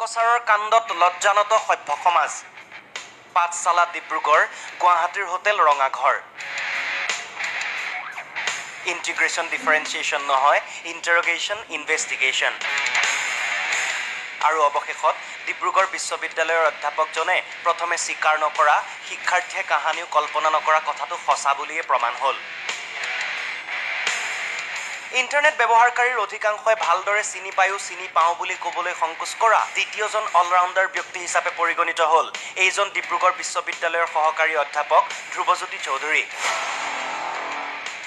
অংক ছাৰৰ কাণ্ডত লজ্জানত সভ্য সমাজ। পাঠশালা ডিব্ৰুগড়, গুৱাহাটীৰ হোটেল ৰঙাঘৰ। ইণ্টিগ্ৰেশ্যন ডিফাৰেঞ্চিয়েশ্যন নহয়, ইণ্টাৰগেশ্যন ইনভেষ্টিগেশ্যন। আৰু অৱশেষত ডিব্ৰুগড় বিশ্ববিদ্যালয়ৰ অধ্যাপকজনে প্ৰথমে স্বীকাৰ নকৰা, শিক্ষাৰ্থীয়ে কাহানিও কল্পনা নকৰা কথাটো সঁচা বুলিয়ে প্ৰমাণ হ'ল। ইণ্টাৰনেট ব্যৱহাৰকাৰীৰ অধিকাংশই ভালদৰে চিনি পায়ো চিনি পাওঁ বুলি ক'বলৈ সংকোচ কৰা দ্বিতীয়জন অলৰাউণ্ডাৰ ব্যক্তি হিচাপে পৰিগণিত হ'ল এইজন ডিব্ৰুগড় বিশ্ববিদ্যালয়ৰ সহকাৰী অধ্যাপক ধ্ৰুৱজ্যোতি চৌধুৰী।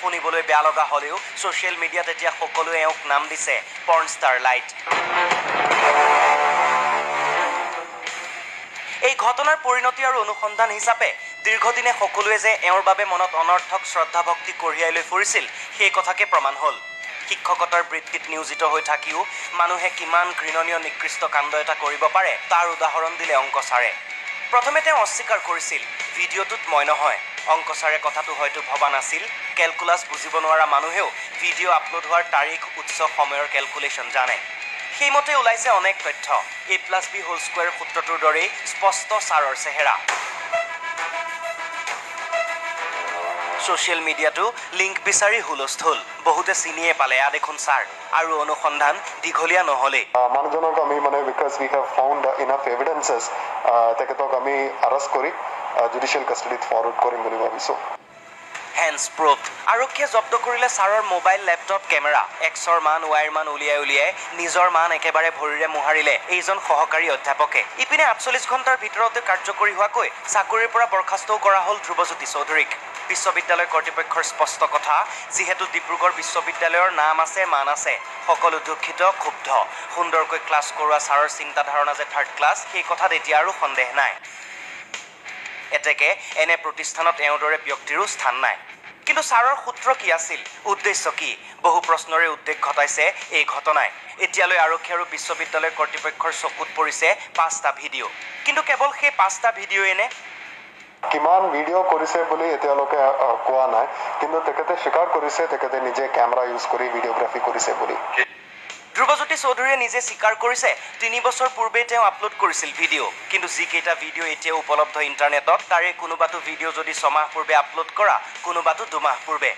শুনিবলৈ বেয়া লগা হ'লেও ছ'চিয়েল মিডিয়াত এতিয়া সকলোৱে এওঁক নাম দিছে পৰ্ণ ষ্টাৰ লাইট। এই ঘটনাৰ পৰিণতি আৰু অনুসন্ধান হিচাপে দীৰ্ঘদিনে সকলোৱে যে এওঁৰ বাবে মনত অনৰ্থক শ্ৰদ্ধা ভক্তি কঢ়িয়াই লৈ ফুৰিছিল সেই কথাকে প্ৰমাণ হ'ল। শিক্ষকতাৰ বৃত্তিত নিয়োজিত হৈ থাকিও মানুহে কিমান ঘৃণনীয় নিকৃষ্ট কাণ্ড এটা কৰিব পাৰে তাৰ উদাহৰণ দিলে অংক ছাৰে। প্ৰথমে তেওঁ অস্বীকাৰ কৰিছিল, ভিডিঅ'টোত মই নহয়। অংক ছাৰে কথাটো হয়তো ভবা নাছিল। কেলকুলাছ বুজিব নোৱাৰা মানুহেও ভিডিঅ' আপলোড হোৱাৰ তাৰিখ, উৎস, সময়ৰ কেলকুলেশ্যন জানে। সেইমতে ওলাইছে অনেক তথ্য। A plus B whole square সূত্ৰটোৰ দৰেই স্পষ্ট ছাৰৰ চেহেৰা। ছ'চিয়েল মিডিয়াতো লিংক বিচাৰি হুলস্থুল। বহুতে চিনিয়ে পালে এয়া দেখোন ছাৰ। আৰু অনুসন্ধান দীঘলীয়া নহ'লেই। মানুহজনক আমি মানে because we have found enough evidences, তেখেতক আমি আৰেষ্ট কৰি জুডিচিয়েল কাষ্টডিত ফৰৱাৰ্ড কৰিম বুলি ভাবিছোঁ। হেন্স প্ৰুভড। আৰক্ষীয়ে জব্দ কৰিলে ছাৰৰ মোবাইল, লেপটপ, কেমেৰা। এক্সৰ মান, ৱাইৰ মান উলিয়াই উলিয়াই নিজৰ মান একেবাৰে ভৰিৰে মোহাৰিলে এইজন সহকাৰী অধ্যাপকে। ইপিনে 48 ঘণ্টাৰ ভিতৰতে কাৰ্যকৰী হোৱাকৈ চাকৰিৰ পৰা বৰ্খাস্তও কৰা হ'ল ধ্ৰুৱজ্যোতি চৌধুৰীক। বিশ্ববিদ্যালয় কৰ্তৃপক্ষৰ স্পষ্ট কথা, যিহেতু ডিব্ৰুগড় বিশ্ববিদ্যালয়ৰ নাম আছে, মান আছে, সকলো দুখিত, ক্ষুব্ধ। সুন্দৰকৈ ক্লাছ কৰোৱা ছাৰৰ চিন্তা ধাৰণা যে থাৰ্ড ক্লাছ, সেই কথাত এতিয়া আৰু সন্দেহ নাই। এতেকে এনে প্ৰতিষ্ঠানত এওঁৰ দৰে ব্যক্তিৰো স্থান নাই। কিন্তু ছাৰৰ সূত্ৰ কি আছিল, উদ্দেশ্য কি, বহু প্ৰশ্নৰে উদ্বেগ ঘটাইছে এই ঘটনাই। এতিয়ালৈ আৰক্ষী আৰু বিশ্ববিদ্যালয় কৰ্তৃপক্ষৰ চকুত পৰিছে 5টা ভিডিঅ'। কিন্তু কেৱল সেই 5টা ভিডিঅ'য়ে নে? কিমান ভিডিঅ' কৰিছে বুলি এতিয়ালৈকে কোৱা নাই, কিন্তু তেখেতে স্বীকাৰ কৰিছে তেখেতে নিজে কেমেৰা ইউজ কৰি ভিডিঅ'গ্ৰাফি কৰিছে বুলি। ধ্ৰুৱজ্যোতি চৌধুৰীয়ে নিজে স্বীকাৰ কৰিছে 3 বছৰ পূৰ্বেই তেওঁ আপলোড কৰিছিল ভিডিঅ'। কিন্তু যিকেইটা ভিডিঅ' এতিয়া উপলব্ধ ইণ্টাৰনেটত, তাৰে কোনোবাটো ভিডিঅ' যদি 6 মাহ পূৰ্বে আপলোড কৰা, কোনোবাটো 2 মাহ পূৰ্বে।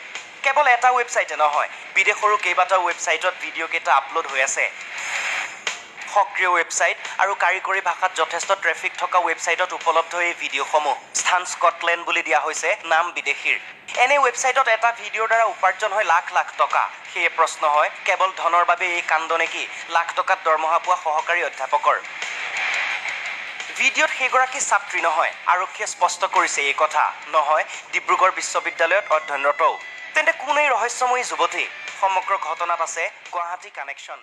কেৱল এটা ৱেবছাইটে নহয়, বিদেশৰো কেইবাটাও ৱেবছাইটত ভিডিঅ' কেইটা আপলোড হৈ আছে। সক্ৰিয় ৱেবছাইট আৰু কাৰিকৰী ভাষাত যথেষ্ট ট্ৰেফিক থকা ৱেবছাইটত উপলব্ধ এই ভিডিঅ'সমূহ। স্থান স্কটলেণ্ড বুলি দিয়া হৈছে, নাম বিদেশীৰ। এনে ৱেবছাইটত এটা ভিডিঅ'ৰ দ্বাৰা উপাৰ্জন হয় লাখ লাখ টকা। সেয়ে প্ৰশ্ন হয়, কেৱল ধনৰ বাবে এই কাণ্ড নেকি লাখ টকাত দৰমহা পোৱা সহকাৰী অধ্যাপকৰ? ভিডিঅ'ত সেইগৰাকী ছাত্ৰী নহয়, আৰক্ষীয়ে স্পষ্ট কৰিছে এই কথা। নহয় ডিব্ৰুগড় বিশ্ববিদ্যালয়ত অধ্যয়নৰতও। তেন্তে কোন এই ৰহস্যময়ী যুৱতী? সমগ্ৰ ঘটনাত আছে গুৱাহাটী কানেকশ্যন।